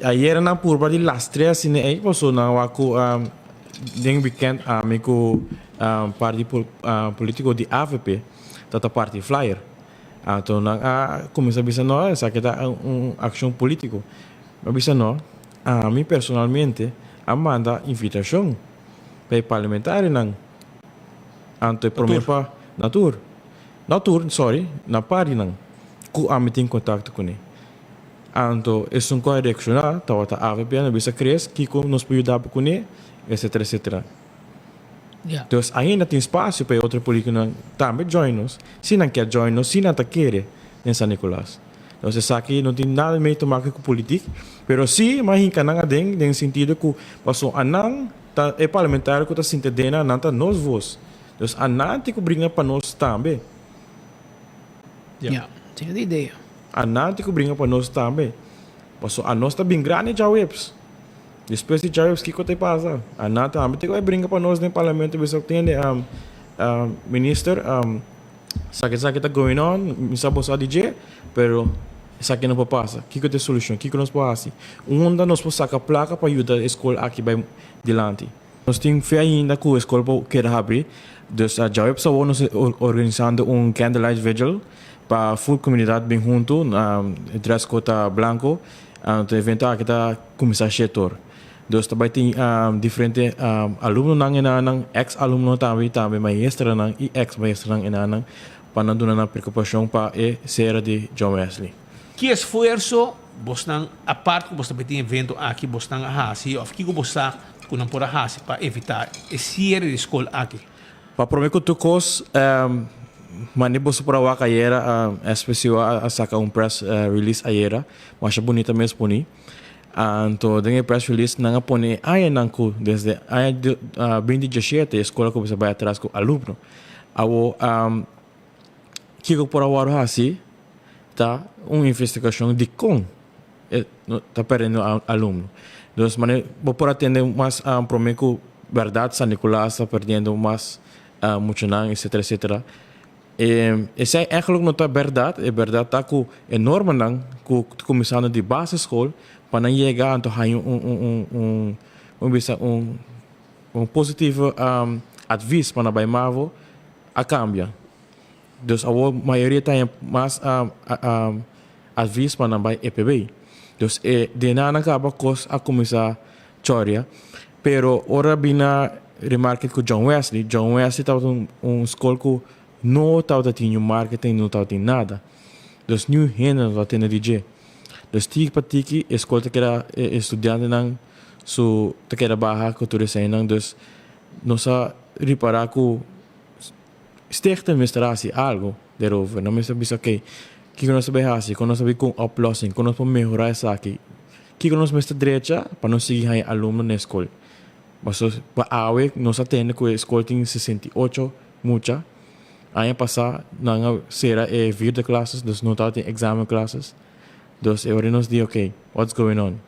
Ayera nan purba di lastre asina ei paso nan wak ku den weekend ami ku par di politico di avp ta ta parti flyer. Anto nan a kuminsa bisa no esaki ta un akshon politico. Mi a bisa no, ami personalmente a manda invitashon pa e parlamentarionan anto e prome pa na tur, no tur sorry na par di nan ku ami tin kontakto kuné. Anto esun ku a reakshoná tabata avp a bisa Chris kiko nos por yuda bo kuné etcetera etcetera. Dus ainda tin spasio pa e otro politikonan tambe join nos si nan kier join nos si nan ta kere den San Nicolas. Dus esaki no tin nada mee te maken ku politik pero si m'a hinka nan aden den sentido ku pasobra anan ta e parlamentario ku ta sinta den nan nan ta nos vos. Dus anan tin ku bringa pa nos tambe. Ya, tin e idea. Anan tin ku bringa pa nos tambe. Paso anos ta bin grandi djaweps. Despues di djaweps kiko ta pasa? Anan tambe tin ku bai bringa pa nos den parlamento bisa tende minister esaki esaki ta going on mi sa bo sa di dje pero esaki no por pasa. Kiko ta e solushon? Kiko nos por hasi? Unda nos por saka plaka pa yuda e skol aki bai dilanti? Nos tin fe ainda cu e scol por keda habri, dus djaweps awor nos ta organisando un candlelight vigil pa full comunidad bin hunto, e dress code ta blanco, anto e evento aki ta cuminsa shete or. Dus ta bay tin diferente alumnonan enanan, ex alumno tambe y tambe maestranan y ex maestranan enanan pa nan duna nan preocupacion pa e cera di John Wesley. Ki esfuerso bosnan, apart ku bos ta meti evento aki, bosnan a hasi òf kiko bos sa ku nan por a hasi pa evitá e siere di skol aki? Pa promé ku tur kos, mane boso por a wak ayera, SPCU a saka un press release ayera, masha bunita mes poni. Anto den e press release nan a pone e añanan ku desde aña 2017 e skol a kuminsá bai atras ku alumno. Awo kiko por a wòrdu hasi? Ta un investigashon dikon e ta perdiendo alumno. Dus manera bo por a tende mas prome ku bèrdat San Nicolas ta perdiendo mas muchanan etcetera etcetera. Esei eigenlijk no ta bèrdat, e bèrdat ta ku e normanan ku ta kuminsando di basisschool pa nan yega anto haña un un un un bisa un un positivo advies pa nan bai mavo a kambia. Dus awor mayoria ta haña mas advies pa nan bai EPB. Dus e den nan a kaba kos a kuminsá choria. Pero ora bin na remarke ku John Wesley, John Wesley tabata un skol ku no tabata tin niun marketing, no tabata tin nada. Dus niun hende no tabata tende di dje. Dus tiki pa tiki e skol ta keda e studiantenan su ta keda baha ku tur eseinan. Dus nos a ripará ku Stichting mester hasi algo derover. Nan mester bisa ok, kiko nos ta bay hasi, kon nos ta bay ku un oplossing, kon nos por mehora esaki, kiko nos mester drecha pa nos sigui haña alumno na e skol. Paso pa awe nos a tende ku e skol tin 68 mucha. Aña pasá nan a sera e vierde klases, dus no tabatin examen klases. Dus e ora nos di ok, what's going on?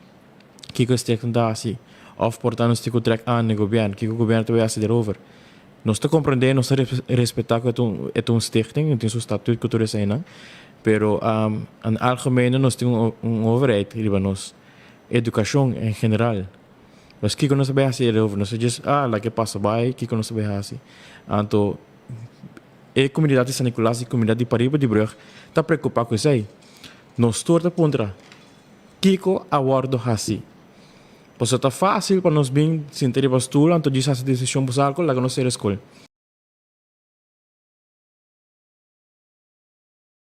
Kiko e stichting ta hasi? Òf por ta nos tin ku trèk aan na e gobièrnu, kiko gobièrnu ta bay hasi derover? Nos ta comprende, nos ta respeta cu e ta un stichting, e tin su statuut cu tur eseinan, pero en algemene nos tin un overheid riba nos educacion en general. Nos kico nos ta bay haci erover? Nos ta djis, ah, laga e pasa bay, kico nos ta bay haci? Anto e comunidad di San Nicolas y comunidad di pariba di brug ta preocupa cu esey. Nos tur ta puntra, kico a wordo haci? Pasobra ta fácil pa nos bin sinta riba stoel anto djis hasi desishon bo sa alko laga nos sera skol.